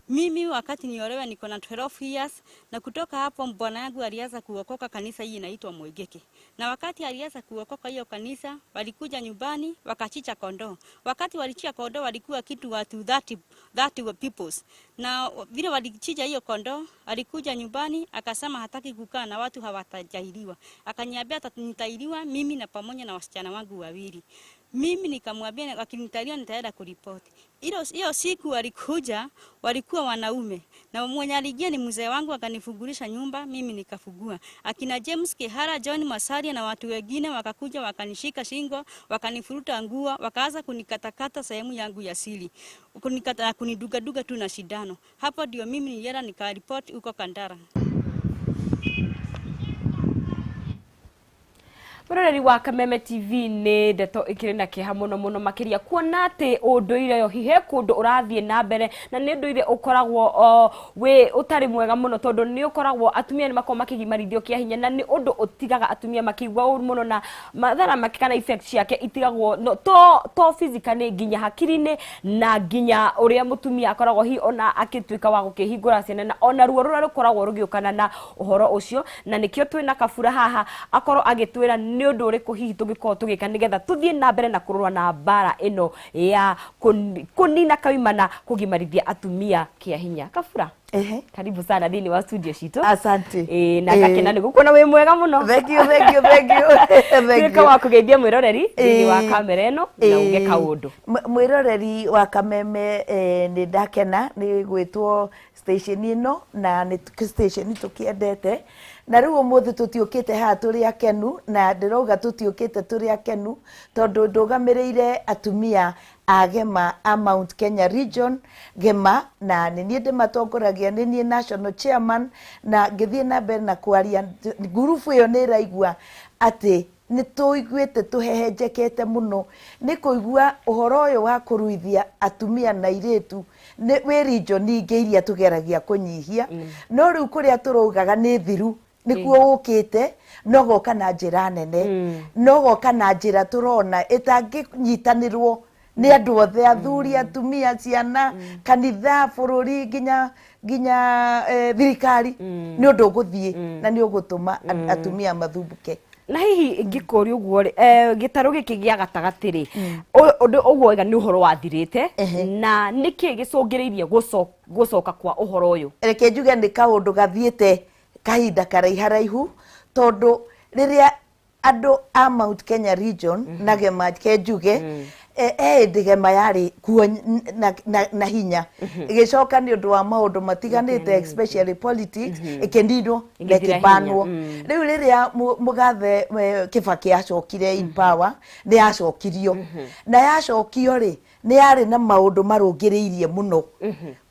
Mimi wakati niolewa niko na 12 years, na kutoka hapo bwana yangu alianza kuokoka kanisa hii inaitwa Mwegeke. Na wakati alianza kuokoka hiyo kanisa, walikuja nyumbani wakachicha kondoo. Wakati walichia kondoo walikuwa kitu watu 30 peoples. Na vile walichinja hiyo kondoo, alikuja nyumbani akasema hataki kukaa na watu hawatajahiliwa. Akaniambia nitailiwa mimi na pamoja na wasichana wangu wawili. Mimi nikamwambia akinitalia nitaenda kuripoti. Hiyo siku walikuja, walikuwa wanaume. Na mwenye aliingia ni mzee wangu akanifungulisha nyumba, mimi nikafungua. Akina James Kihara, John Masaria na watu wengine wakakuja wakanishika shingo, wakanifuruta nguo, wakaanza kunikatakata sehemu yangu ya siri. Kunikata, kuniduga-duga tu na shindano. Hapo ndio mimi nilienda nikaripoti huko Kandara. Muroreri wa Kameme TV nĩ ndeto ĩkĩrĩ na kĩeha mũno mũno makĩria kuona atĩ ũndũire ũyũ hihi he kũndũ ũrathiĩ na mbere na nĩ ũndũire ũkoragwo wĩ ũtarĩ mwega mũno tondũ nĩ ũkoragwo atumia nĩ makoragwo makĩgimarithio kĩa hinya na nĩ ũndũ ũtigaga atumia makĩigua ũru mũno na mathara make kana effect ciake itigagwo no, to physically nginya hakiri-inĩ na nginya ũrĩa mũtumia akoragwo hihi ona akĩtuĩka wa gũkĩhingũra ciana na ona ruo rũrĩa rũkoragwo rũgĩũkana na ũhoro ũcio na nĩkĩo twĩna Kabura haha akorwo agĩtwĩra nĩ ũndũ ũrĩkũ hihi tũngĩkorwo tũgĩka nĩgetha tũthiĩ na mbere na kũrũa na mbara ĩno ya kũnina kaimana kũgimarithia atumia kĩa hinya. Kabura, karibu sana thĩinĩ wa studio citũ. Asante. Na ngakena nĩ gũkuona wĩ mwega mũno. Thank you, thank you, thank you. Thank you. Wa kũgeithia mwĩroreri thĩinĩ wa kamera ĩno na uge kaũndũ. Mwĩroreri wa Kameme, nĩ ndakena nĩ gwĩtwo station ĩno na nĩ station tũkĩendete. Na rĩu ũmũthĩ tũtiũkĩte haha tũrĩ akenu na ndĩrauga tũtiũkĩte tũrĩ akenu tondũ ndũgamĩrĩire atumia a Gema a Mount Kenya Region Gema na nĩ niĩ ndĩmatongoragia, nĩ niĩ national chairman na ngĩthiĩ na mbere na kwaria ngurubu ĩyo nĩ ĩraigua atĩ nĩ tũiguĩte tũhehenjekete mũno nĩ kũigua ũhoro ũyũ wa kũruithia atumia na airĩtu nĩ wĩ region ingĩ iria tũgeragia kũnyihia no rĩu kũrĩa tũraugaga nĩ thiru nĩkuo ũkĩte no goka na njĩra nene no goka na njĩra tũrona ĩtangĩnyitanĩrwo nĩ andũ othe athuri atumia ciana kanitha bũrũri nginya nginya thirikari nĩ ũndũ ũgũthiĩ na nĩ ũgũtũma atumia mathumbuke. Na hihi ngĩkũria ũguo rĩ, gĩtarũ gĩkĩ gĩa gatagatĩ rĩ, ũndũ ũguo waiga nĩ ũhoro wathirĩte na nĩkĩ gĩcũngĩrĩirie gũcoka kwa ũhoro ũyũ? Reke njuge nĩ kaũndũ gathiĩte kahinda karaiharaihu tondũ rĩrĩa andũ a Mount Kenya Region na Gema ke njuge hĩndĩ Gema yarĩ kuo na hinya ĩgĩcoka nĩ ũndũ wa maũndũ matiganĩte especially politics ĩkĩninwo na ĩkĩbanwo. Rĩu rĩrĩa mũgathe Kibaki acokire in power nĩ yacokirio na yacokio rĩ nĩ yarĩ na maũndũ marũngĩrĩirie mũno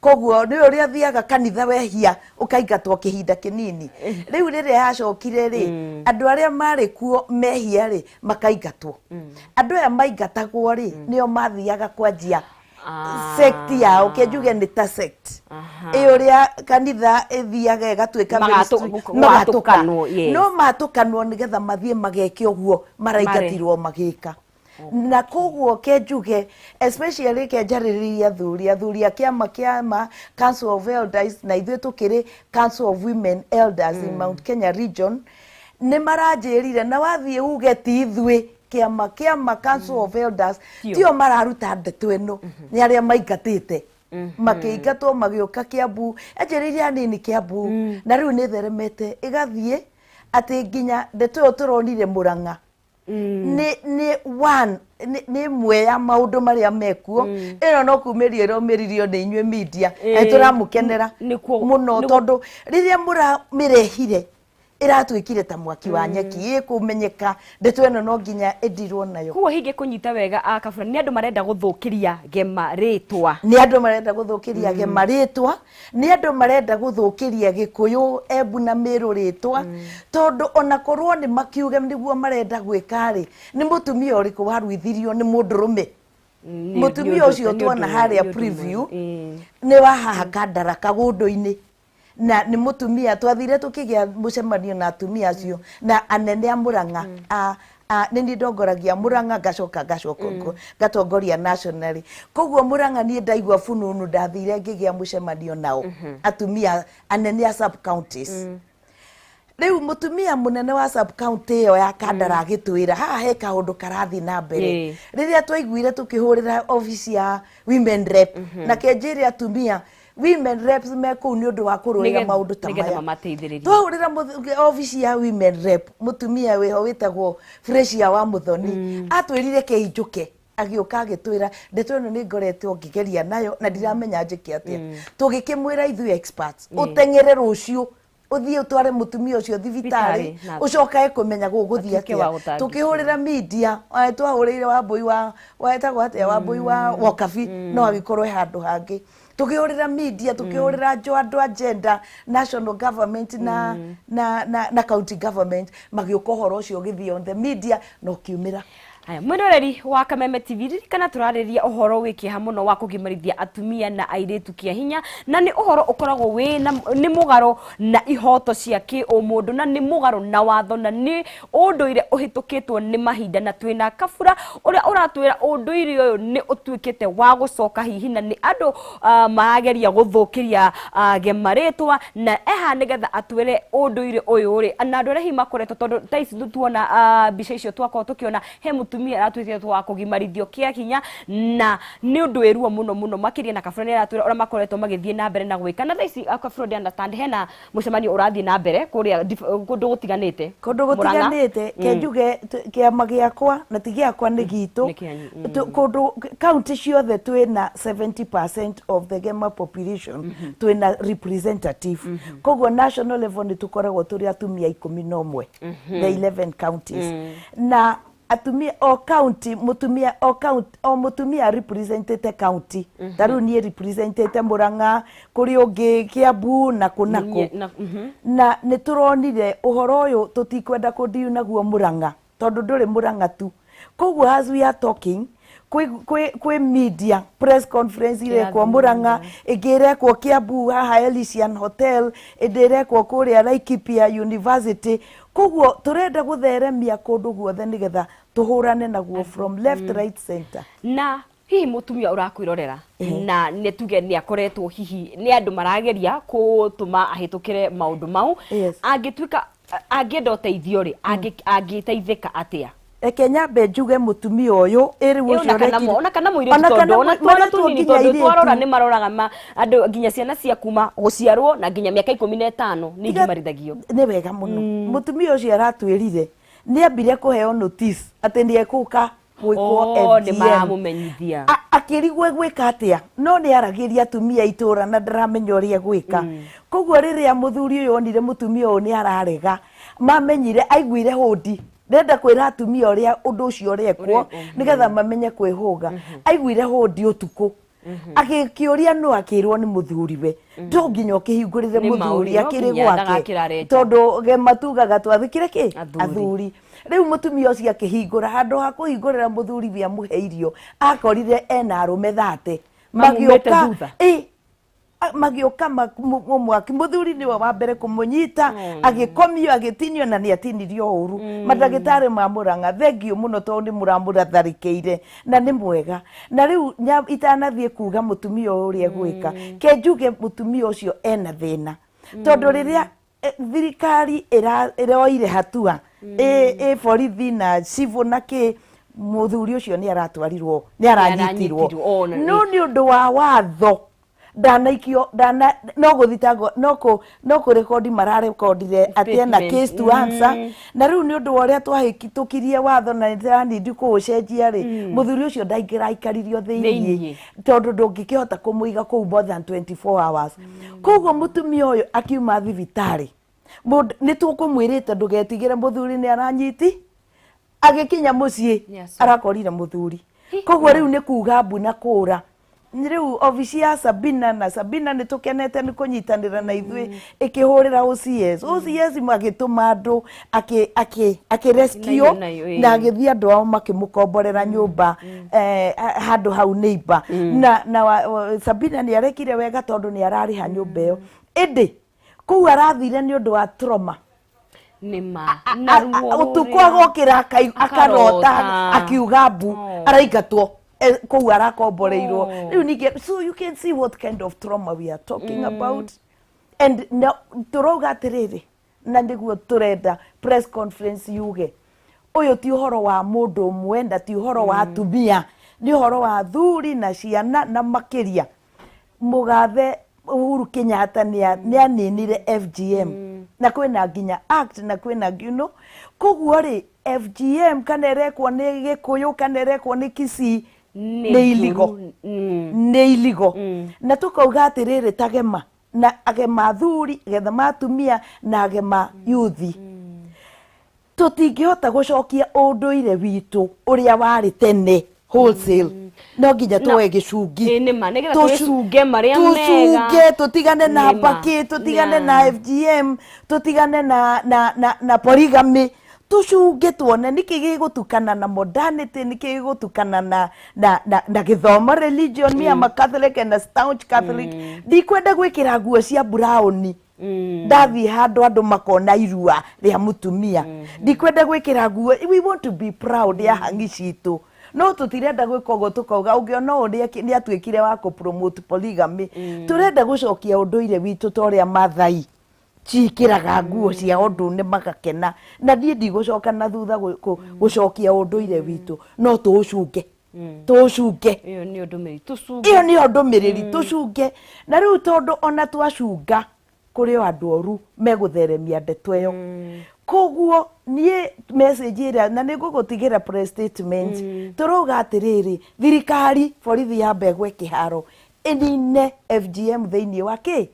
koguo nĩ ũrĩa thiaga kanitha wehia ũkaingatwo kĩhinda kĩnini. Rĩu rĩrĩa yacokire rĩ andũ arĩa marĩ kuo mehia rĩ makaingatwo. Andũ aya maingatagwo rĩ nĩo mathiaga kwanjia sect yao kenjuge nĩ ta sect ĩ ũrĩa kanitha ĩthiaga ĩgatuĩka magatũka no matũkanwo nĩgetha mathiĩ mageke ũguo maraingatirwo magĩka. Na koguo kenjuge especially kenjarĩrĩria athuri a kĩama Council of Elders na ithuĩ tũkĩrĩ Council of Women Elders in Mount Kenya Region nĩ maranjĩrire na wathiĩ uge ti ithuĩ kĩama Council of Elders tio mararuta ndeto ĩno nĩ arĩa maingatĩte makĩingatwo magĩũka Kiambu anjĩrĩire anini Kiambu na rĩu nĩ theremete ĩgathiĩ atĩ nginya ndeto ĩyo tũronire Murang'a nĩ one nĩ ĩmwe ya maũndũ marĩa mekuo ĩno no kumĩria ĩraumĩririo nĩ inyuĩ media na tũramũkenera mũno tondũ rĩrĩa mũramĩrehire ĩratuĩkire ta mwaki wa nyeki ĩkũmenyeka ndeto ĩno no nginya ĩndirwo nayo. Koguo hingi kũnyita wega Kabura nĩ andũ marenda gũthũkĩria Gema rĩtwa, nĩ andũ marenda gũthũkĩria Gema rĩtwa, nĩ andũ marenda gũthũkĩria Gĩkũyũ Embu na Mĩrũ rĩtwa tondũ ona korwo nĩ makiuge nĩguo marenda gwĩka rĩ nĩ mũtumia ũrĩkũ waruithirio nĩ mũndũrũme? Mũtumia ũcio tuona harĩa preview nĩ wa haha Kandara kagũndũ-inĩ na nĩ mũtumia twathire tũkĩgĩa mũcemanio na atumia acio na anene a Murang'a Nĩ niĩ ndongoragia Murang'a, ngacoka ngatongoria nationally. Koguo Murang'a niĩ ndaigua fununu, ndathire ngĩgĩa mũcemanio nao atumia anene a sub counties. Rĩu mũtumia mũnene wa sub county ĩyo ya Kandara agĩtwĩra haha he kaũndũ karathiĩ na mbere. Rĩrĩa twaiguire, tũkĩhũrĩra obici ya women rep, na kenjĩre atumia women reps me kũu nĩ ũndũ wa kũrũĩra maũndũ ta nĩgetha maya. Mamateithĩrĩrie. Twahũrĩra obici ya women rep, mũtumia wĩho wĩtagwo Fresia wa Mũthoni atwĩrire keinjũke, agĩũka agĩtwĩra ndeto ĩno nĩ ngoretwo ngĩgeria nayo na ndiramenya njĩke atĩa. Tũgĩkĩmwĩra ithuĩ experts, ũteng'ere rũciũ, ũthiĩ ũtware mũtumia ũcio thibitarĩ, Thibitarĩ, na ũcokae kũmenya gũgũthiĩ atuĩke wa atĩa. gũtangĩkĩra. Tũkĩhũrĩra media, twahũrĩire Wambũi wa wetagwo atĩa, Wambũi wa Wokabi, no agĩkorwo e handũ hangĩ. Tũkĩhũrĩra media, tũkĩhũrĩra njo andũ a gender, national government na county government, magĩũka, ũhoro ũcio ũgĩthiĩ on the media na ũkiumĩra. Haya, mwĩroreri wa Kameme TV, ririkana tũrarĩrĩria ũhoro wĩ kĩeha mũno wa kũgimarithia atumia na airĩtu kĩa hinya, na nĩ ũhoro ũkoragwo wĩ na nĩ mũgarũ na ihoto cia kĩũmũndũ, na nĩ mũgarũ na watho, na nĩ ũndũire ũhĩtũkĩtwo nĩ mahinda. Na twĩna Kabura ũrĩa ũratwĩra ũndũire ũyũ nĩ ũtuĩkĩte wa gũcoka hihi, na nĩ andũ marageria gũthũkĩria gema rĩtwa, na eha nĩgetha atwĩre ũndũire ũyũ rĩ na andũ arĩa hihi makoretwo, tondũ ta ici tuona mbica icio twakorwo tũkĩona he mũtumia aratuĩkĩte wa kũgimarithio kĩa hinya, na nĩ ũndũ wĩ ruo mũno mũno makĩria. Na Kabura nĩ aratwĩra ũrĩa makoretwo magĩthiĩ na mbere na gwĩka. Na thaa ici Kabura, ndi understand hena mũcemanio ũrathiĩ na mbere kũrĩa kũndũ gũtiganĩte. Kũndũ Murang'a. Gũtiganĩte, ke njuge kĩama gĩakwa na ti gĩakwa, nĩ gitũ. Nĩ kĩanyu. Kũndũ kaunti ciothe twĩna 70% of the Gema population, twĩna representative. Koguo national level nĩ tũkoragwo tũrĩ atumia 11, the 11 counties, na atumia o county, mũtumia o county, o mũtumia representete county. Ta rĩu niĩ representete Murang'a, kũrĩ ũngĩ Kiambu na kũ na kũ. Na nĩ tũronire ũhoro ũyũ tũtikwenda kũndiu naguo Murang'a, tondũ ndũrĩ Murang'a tu. Koguo as we are talking, kwĩ media press conference irekwo Murang'a, ĩngĩ ĩrekwo Kiambu haha Elysian Hotel, ĩngĩ ĩrekwo kũrĩa Laikipia University. Koguo tũrenda gũtheremia kũndũ guothe nĩgetha tũhũrane naguo from left, right, center. Na hihi mũtumia ũrakwĩrorera na nĩ tuge nĩ akoretwo hihi nĩ andũ marageria gũtũma ahĩtũkĩre maũndũ mau, angĩtuĩka angĩenda ũteithio rĩ, angĩteithĩka atĩa? Reke nyambe njuge mũtumia ũyũ ĩrĩ Ĩ, ũcio ona kana ona kana mũirĩtu, Ona tondũ kana ona twana marĩtwo tũnini, nginya tondũ airĩtu. twarora nĩ maroraga ma andũ nginya ciana cia kuma gũciarwo na nginya mĩaka 15 nĩ igimarithagio. Nĩ wega mũno. Mũtumia ũcio aratwĩrire nĩ ambire kũheo notice atĩ nĩ egũka gwĩkwo Oh, nĩ FGM. maramũmenyithia. Akĩrigwo egwĩka atĩa, no nĩ aragĩria atumia a itũra na ndaramenya ũrĩa egwĩka. Koguo rĩrĩa mũthuri ũyũ onire mũtumia ũyũ nĩ ararega, mamenyire aiguire hũndi. Ndĩrenda kwĩra atumia ũrĩa ũndũ ũcio ũrekwo Ũrekwo, nĩgetha mamenye kwĩhũga. Aiguire hũndi ũtukũ, agĩkĩũria no akĩrwo nĩ mũthuriwe, to nginya ũkĩhingũrĩre Nĩ mũthuri maũri, no akĩrĩ nginya gwake, ndagakĩrare nja. tondũ gema tugaga twathikire kĩ Athuri. Athuri. Rĩu mũtumia ũcio akĩhingũra, handũ ha kũhingũrĩra mũthuri we amũhe irio, akorire ena arũme 30 Mamumĩte thutha. ĩ magĩũka mwaki. Mũthuri nĩwe wa mbere kũmũnyita, agĩkomio, agĩtinio, na nĩ atinirio ũru. Mandagĩtarĩ ma Mũrang'a, thengiũ mũno tondũ nĩ mũramũratharĩkĩire na nĩ mwega. Na rĩu itanathiĩ kuga mũtumia ũyũ ũrĩa egwĩka, ke njuge mũtumia ũcio ena thĩna, tondũ rĩrĩa thirikari ĩroire hatua ĩ borithi na civil na kĩ, mũthuri ũcio nĩ aratwarirwo, nĩ aranyitirwo. Aranyitirwo, oh, No nĩ ũndũ wa watho ndanaikio, ndana no gũthitangwo, no kũrekodi mararekondire atĩ ena Statement. case to answer. Na rĩu nĩ ũndũ wa ũrĩa twahĩtũkirie watho na nĩtũranindi kũũcenjia rĩ, mũthuri ũcio ndaingĩraikaririo Thĩiniĩ. thĩiniĩ, tondũ ndũngĩkĩhota kũmũiga kũu more than 24 hours. Koguo mũtumia ũyũ akiuma thibitarĩ, nĩ tũkũmwĩrĩte ndũgetigĩre, mũthuri nĩ aranyiti. Agĩkinya mũciĩ, arakorire mũthuri. Koguo rĩu nĩ kuga mbu na kũra. Rĩu obici ya Sabina, na Sabina nĩ tũkenete nĩ kũnyitanĩra na ithuĩ, ĩkĩhũrĩra OCS, OCS magĩtũma andũ akĩ rescue Nayo, ĩĩ. na agĩthiĩ andũ ao makĩmũkomborera nyũmba handũ hau neighbor na Sabina nĩ arekire wega tondũ nĩ ararĩha nyũmba ĩyo, ĩndĩ kũu arathire nĩ ũndũ wa trauma. Nĩ ma. Na ruo Ũtukũ rũrĩa. agokĩra akarota Akarota. akiuga mbu. Oh. Araingatwo kũu arakomboreirwo. Oh. Rĩu ningĩ, so you can see what kind of trauma we are talking about. And na tũrauga atĩrĩrĩ, na nĩguo tũrenda press conference yuge, ũyũ ti ũhoro wa mũndũ ũmwe na ti ũhoro wa atumia, nĩ ũhoro wa athuri na ciana. Na makĩria mũgathe Uhuru Kenyatta nĩ aninire FGM, na kwĩna nginya act na kwĩna koguo rĩ, FGM kana ĩrekwo nĩ Gĩkũyũ kana ĩrekwo nĩ Kisii, nĩ iligo. Nĩ iligo. Na tũkauga atĩrĩrĩ, tagema na agema athuri, gethema atumia na agema yuthi, tũtingĩhota gũcokia ũndũire witũ ũrĩa warĩ tene wholesale, no nginya tuoe gĩcungi. Ĩ, nĩ ma, nĩgetha twĩcunge marĩa mega. Tũcunge, tũtigane na Nĩ ma. mbakĩ, tũtigane na FGM, tũtigane na polygamy. Tũcunge tuone nĩkĩ gĩgũtukana na modernity, nĩkĩ gĩgũtukana na gĩthomo, religion. Me, I'm a Catholic and a staunch Catholic. Ndikwenda gwĩkĩra nguo cia brown ndathiĩ handũ andũ makona irua rĩa mũtumia. Ndikwenda gwĩkĩra nguo. We want to be proud ya hangi citũ, no tũtirenda gwĩka ũguo. Tũkauga ũngĩona ũũ nĩ atuĩkire wa kũ promote polygamy. Tũrenda gũcokia ũndũire witũ ta ũrĩa Mathai cikĩraga nguo cia ũndũ nĩ magakena. Na niĩ ndigũcoka na thutha gũcokia ũndũire witũ, no tũũcunge, tũũcunge. Ĩyo nĩyo ndũmĩrĩri, tũcunge. Ĩyo nĩyo ndũmĩrĩri, tũcunge. Na rĩu tondũ ona twacunga, kũrĩ o andũ oru megũtheremia ndeto ĩyo. Koguo niĩ message ĩrĩa, na nĩ ngũgũtigĩra press statement, tũrauga atĩrĩrĩ, thirikari, borithi yambe ĩgwe kĩharo ĩnine FGM thĩinĩ wa kĩ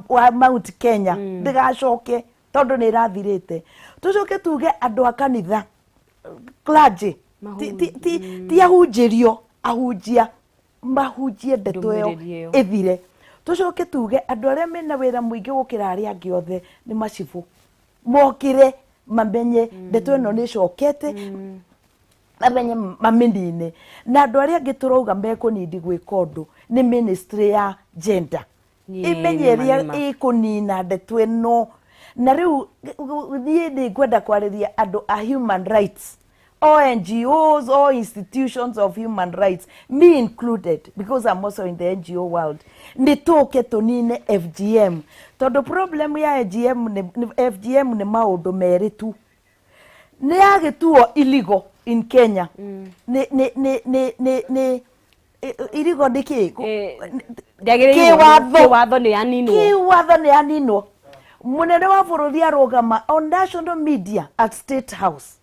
wa Mount Kenya, ndĩgacoke tondũ nĩ ĩrathirĩte. Tũcoke tuge andũ a kanitha, clergy, ti ahunjĩrio, ahunjia mahunjie ndeto ĩyo Ndũmĩrĩri ĩyo. Ĩthire. Tũcoke tuge andũ arĩa mena wĩra mũingĩ gũkĩra arĩa angĩ othe nĩ macibũ, mokĩre mamenye ndeto ĩno nĩ ĩcokete, mamenye mamĩnine. Na andũ arĩa angĩ tũrauga mekũnindi gwĩka ũndũ nĩ ministry ya gender, ĩmenye nĩma, ĩrĩa nĩma. ĩkũnina ndeto ĩno. Na rĩu niĩ nĩ ngwenda kwarĩria andũ a human rights, all NGOs, all institutions of human rights, me included, because I'm also in the NGO world. Nĩ tũke tũnine FGM, tondũ problem ya FGM FGM nĩ maũndũ merĩ tu. Nĩ yagĩtuo illegal in Kenya. Nĩ illegal nĩ kĩ? Ndĩagĩrĩirwo. Kĩwatho. Kĩwatho nĩ yaninwo. Kĩwatho nĩ yaninwo. Mũnene wa bũrũri arũgama on national media at State House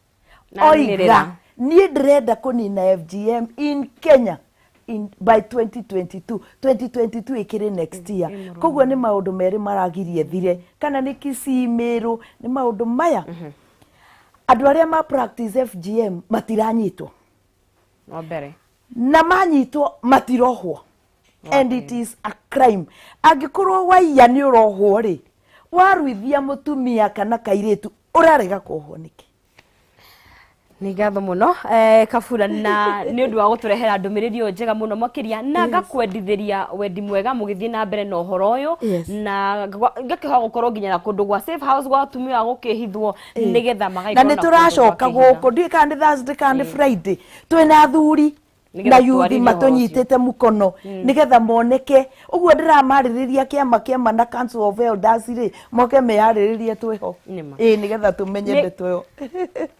Na oiga, anĩrĩra. Niĩ ndĩrenda kũnina FGM in Kenya by 2022. 2022 ĩkĩrĩ next year. Koguo nĩ maũndũ merĩ maragirie thire, kana nĩ Kisii, Meru, nĩ maũndũ maya. Andũ arĩa ma practice FGM matiranyitwo. Wa mbere. Na manyitwo matirohwo, and it is a crime. Angĩkorwo waiya nĩ ũrohwo rĩ, waruithia mũtumia kana kairĩtu ũrarega kuohwo nĩkĩ? Nĩ ngatho mũno Kabura na nĩ ũndũ wa gũtũrehera ndũmĩrĩri ĩyo njega mũno makĩria, na ngakwendithĩria wendi mwega mũgĩthiĩ na mbere na ũhoro ũyũ. Na ngakĩhoya gũkorwo nginya na kũndũ gwa safe house gwa atumia gũkĩhithwo, nĩgetha na magagĩkorwo nĩ na kũndũ tũracoka gwa kwĩhitha. gũkũ, ndiũĩ kana nĩ Thursday kana nĩ Friday, twĩna athuri Nĩgetha na yuthi twarĩrie ũhoro ũcio. matũnyitĩte mũkono nĩgetha moneke ũguo ndĩramarĩrĩria. Kĩama na Council of Elders rĩ, moke meyarĩrĩrie, twĩho. Nĩma. Ĩĩ, nĩgetha tũmenye ndeto ĩyo.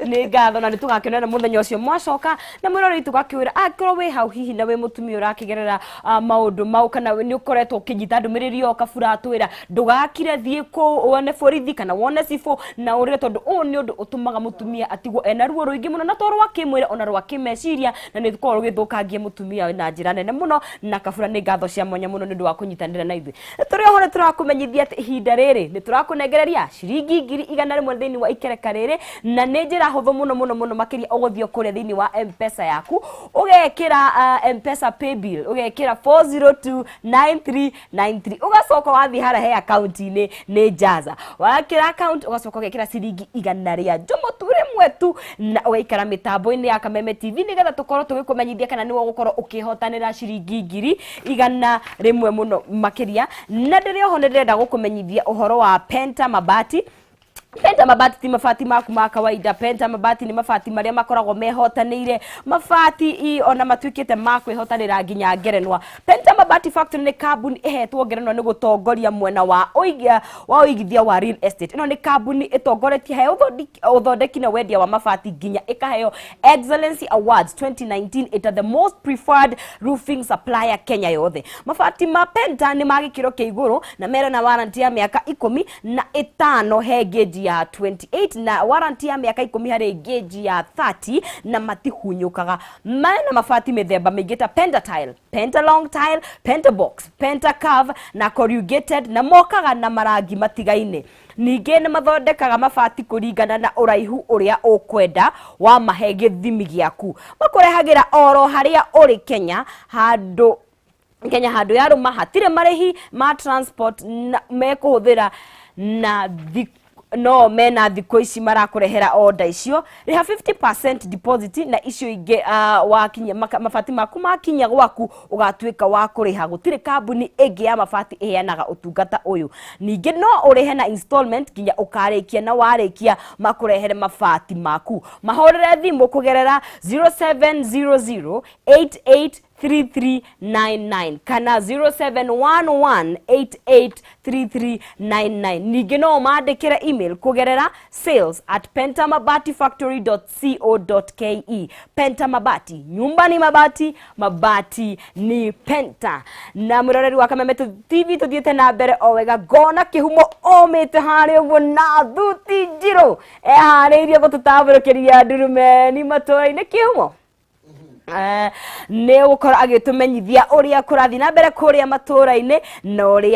Nĩ ngatho, na nĩ tũgakĩonana mũthenya ũcio mwacoka. Na mwĩroreri, tũgakĩwĩra angĩkorwo wĩ hau hihi na wĩ mũtumia ũrakĩgerera maũndũ mau, kana nĩ ũkoretwo ũkĩnyita ndũmĩrĩri ĩyo Kabura atwĩra, ndũgakire, thiĩ kũu wone borithi kana wone cibũ na ũrĩre, tondũ ũũ nĩ ũndũ ũtũmaga mũtumia atigwo ena ruo rũingĩ mũno, na to rwa kĩmwĩrĩ, ona rwa kĩmeciria, na nĩ rũkoragwo rũgĩthũkangia mũtumia na njĩra nene mũno. Na Kabura, nĩ ngatho cia mwanya mũno nĩ ũndũ wa kũnyitanĩra na ithuĩ. Tũrĩ oho nĩ tũrakũmenyithia atĩ ihinda rĩrĩ nĩ tũrakũnengereria ciringi 100,000 thĩinĩ wa ikereka rĩrĩ, na nĩ njĩra hũthũ mũno mũno mũno makĩria. Ũgũthiĩ kũrĩa thĩinĩ wa M-Pesa yaku, ũgekĩra M-Pesa paybill, ũgekĩra 4029393, ũgacoka wathiĩ harĩa he akaunti-inĩ nĩ Jaza, wakĩra account, ũgacoka ũgekĩra ciringi igana rĩa njomo tu rĩmwe tu, na ũgaikara mĩtambo-inĩ ya Kameme TV nĩgetha tũkorwo tũgĩkũmenyithia kana nĩwe ũgũkorwo ũkĩhotanĩra ciringi 100,000 mũno makĩria. Na ndĩrĩ oho nĩ ndĩrenda gũkũmenyithia ũhoro wa Penta Mabati. Penta Mabati ti mabati maku ma kawaida. Penta Mabati nĩ mabati marĩa makoragwo mehotanĩire, mabati ona matuĩkĩte ma kwĩhotanĩra nginya ngerenwa. Penta Mabati Factory nĩ kambuni ĩhetwo ngerenwa nĩ gũtongoria mwena wa wa ũigithia wa real estate. Ĩno nĩ kambuni ĩtongoretie he ũthondeki na wendia wa mabati, nginya ĩkaheo Excellency Awards 2019 ĩta the most preferred roofing supplier Kenya yothe. Mabati ma Penta nĩ ma gĩkĩro kĩa igũrũ na mera na warranty ya mĩaka 15 he gauge ya 28 na warranty ya mĩaka 10 harĩ gauge ya 30, na matihunyũkaga. Mena mabati mĩthemba mĩingĩ ta Penta Tile, Penta Long Tile, Penta Box, Penta Curve na corrugated, na mokaga na marangi matigaine. Ningĩ nĩ mathondekaga mabati kũringana na ũraihu ũrĩa ũkwenda wa mahe gĩthimi gĩaku. Makũrehagĩra oro harĩa ũrĩ Kenya, handũ Kenya handũ yarũma, hatirĩ marĩhi ma transport na mekũhũthĩra na no mena thikũ ici marakũrehera order icio. Rĩha 50% deposit na icio ingĩ wakinya mabati maku makinya gwaku ũgatuĩka wa kũrĩha. Gũtirĩ kambuni ĩngĩ ya mabati ĩheanaga ũtungata ũyũ. Ningĩ no ũrĩhe na installment nginya ũkarĩkia, na warĩkia makũrehere mabati maku. Mahũrĩre thimũ kũgerera 0700 88 3399 kana 0711883399. Ningĩ no mandĩkĩre email kũgerera sales@pentamabatifactory.co.ke. Penta Mabati, nyumba ni mabati, mabati ni Penta. Na mwĩroreri wa Kameme TV, tũthiĩte na mbere o wega, ngona kĩhumo omĩte harĩa ũguo na thuti njirũ, eharĩirie gũtũtambũrũkĩria ndurumeni matũra-inĩ. Kĩhumo nĩ gũkorwo agĩtũmenyithia ũrĩa kũrathiĩ na mbere kũrĩa matũra-inĩ na ũrĩa